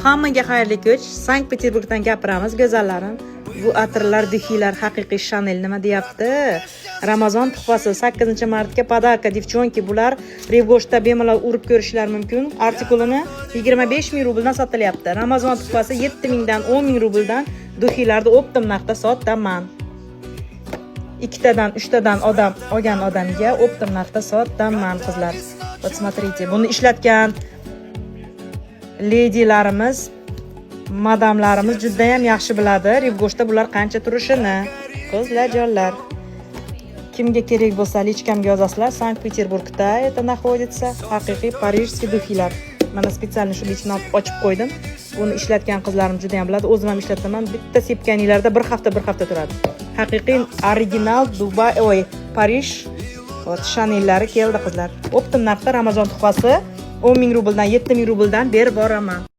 Hammaga xayrli kech. Sankt Peterburgdan gapiramiz, go'zallarim. Bu atirlar, духи lar haqiqiy Chanel nima deyapti? Ramazon tuhfasi, 8 martga подарка, девчонки, bular Rive Gauche'da bemalol urib ko'rishlar mumkin. Artikulini 25 ming rubldan sotilyapti. Ramazon tuhfasi 7 mingdan, 10 ming rubldan духи larni оптом narxda sotaman. Ikkitadan, uchtadan odam olgan odamga оптом narxda sotaman, qizlar. Вот смотрите, buni ishlatgan ledilarimiz, madamlarimiz judayam yaxshi biladi Rive Gauche'da bular qancha turishini. Qizlarjonlar, kimga kerak bo'lsa, личка mga yozasizlar. Sankt Peterburgda это находится, haqiqiy парижский духи lar. Mana, специально shu ichini olib ochib qo'ydim. Buni ishlatgan qizlarim judayam biladi, o'zim ham ishlataman. Bitta sepganinglarda bir hafta, bir hafta turadi. Haqiqiy original Dubay, oy, Parij, вот Chanel'lari keldi, qizlar. Оптом narxda Ramazon tuhfasi 10 ming rubldan, 7 ming rubldan berib boraman.